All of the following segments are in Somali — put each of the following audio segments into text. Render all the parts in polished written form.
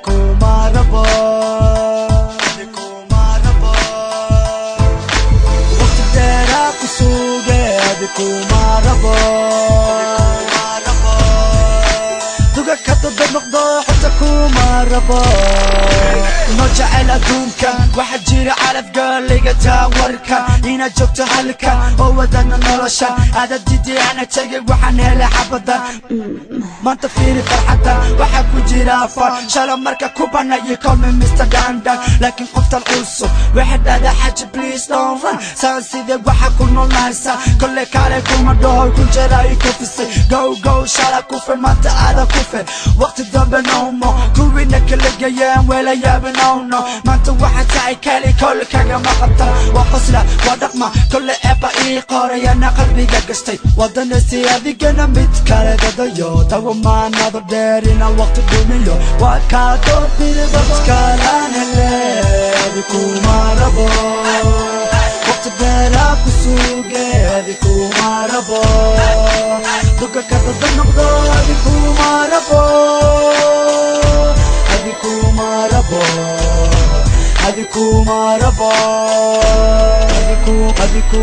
Kuma rabo, kuma rabo. Waqti dheeraa ku suge, kuma rabo, kuma rabo. Duga ka dada noqdo xita kuma rabo. No jecel adduunka waxaa jira calaf gaaliga taawarka inaad joogto halka oo wadana nolosha aada didi ana tegay waxaan helay xabadan maanta fiiri farxadan waxaa ku jira afar shala marka ku banayay call me Mr. Dandan laakiin qoftan cusub waxay dhahdaa xaji please don't run saan sidee waxaa ku noolnahaysa kolle kaale kuma dhaho kun jeer ay ku fisay go go shala kufe maanta aada kufe waqti dambe no more kuwiina kala geeyeen weela yaabin no no maanta waxaa tahay kali kol kagama qabtan waa qosla waa dhaqma kolle eebba ii qorayana qalbiga gastay wadanaysi adigana mid kale dadayo dawamaanado dheer inaan waqti dhumiyo waa kaa doorbida dadkalaan hele kuma rabo waqti dheeraa ku suge kuma rabo duga ka dada noqdo kuma rabo kuma rabo kuma rabo adiku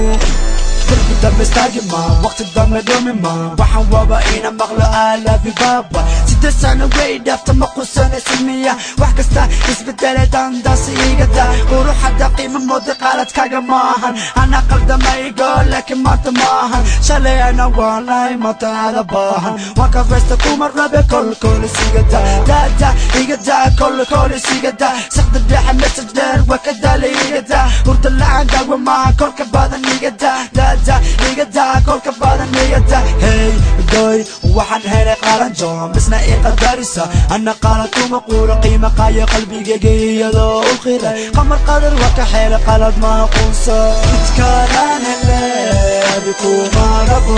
darbi dambe istaagi ma waqti dambe dhumi ma waxaan waba ina maqlo I love you baba 8 sano way dhaafta ma qusanaysa miya wax kasta isbedele dandaas iga daa quruxda qiimo mooda qaladkaaga maahan ana qaldamaygo laakiin maanta maahan shalay ana waanahay maanta aada baahan waan ka faysta kuma rabe kolkolis iga daa daada iga daa kolkolis iga daa saqda dhexe message dheer waa ka daalay iga daa hurda la'aan daawo maaha kolka badan iga daa daada iga daa kolka badan iga daa hey doy waxaan helay qaranjo misna ii qadarisa ana qaladkuma quuro qiima qaayo qalbigayga iyadoo u qiray qamar qadar waa ka xeelay qalad ma aqoonsa midkaanaan hele kuma rabo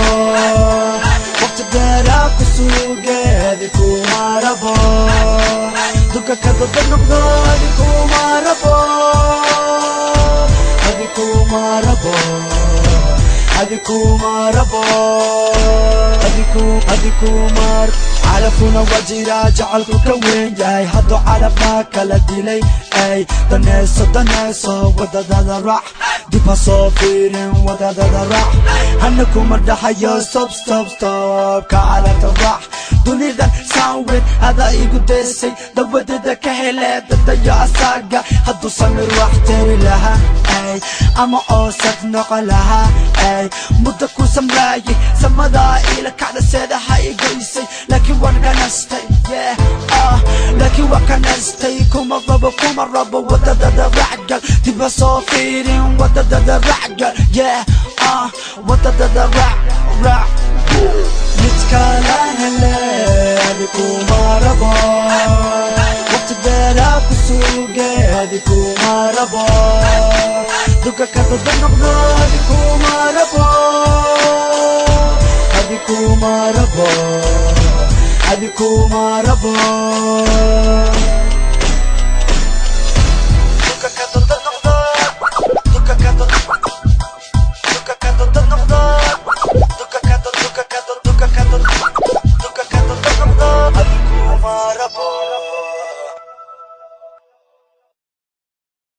waqti dheeraa ku suge kuma rabo duga ka dada noqdo kuma rabo kuma rabo kuma rabo kuma calafuna waa jira jacaylku ka weyn yahay hadduu calafna kala dilay ay danayso danayso wadadada raac dib ha soo fiirin wadadada raac hana kuma dhaxayo stop stop stop ka calafta raac dunidan saan weyn adaa igu daysay dawadeeda ka hele dadayo asaaga hadduu samir wax tari lahaa ay ama oosad noqon lahaa ay muddo ku samraayay samadaa ila kacda seedaha i goysay laakiin waan ka nastay yeah ah laakiin waan ka nastay kuma rabo wadadada racgal dib ha soo fiirin wadadada racgal yeah ah wadadada rac rac midkalaan hele kuma rabo waqti dheeraa ku suge kuma rabo duga ka dada noqdo kuma rabo kuma rabo kuma rabo.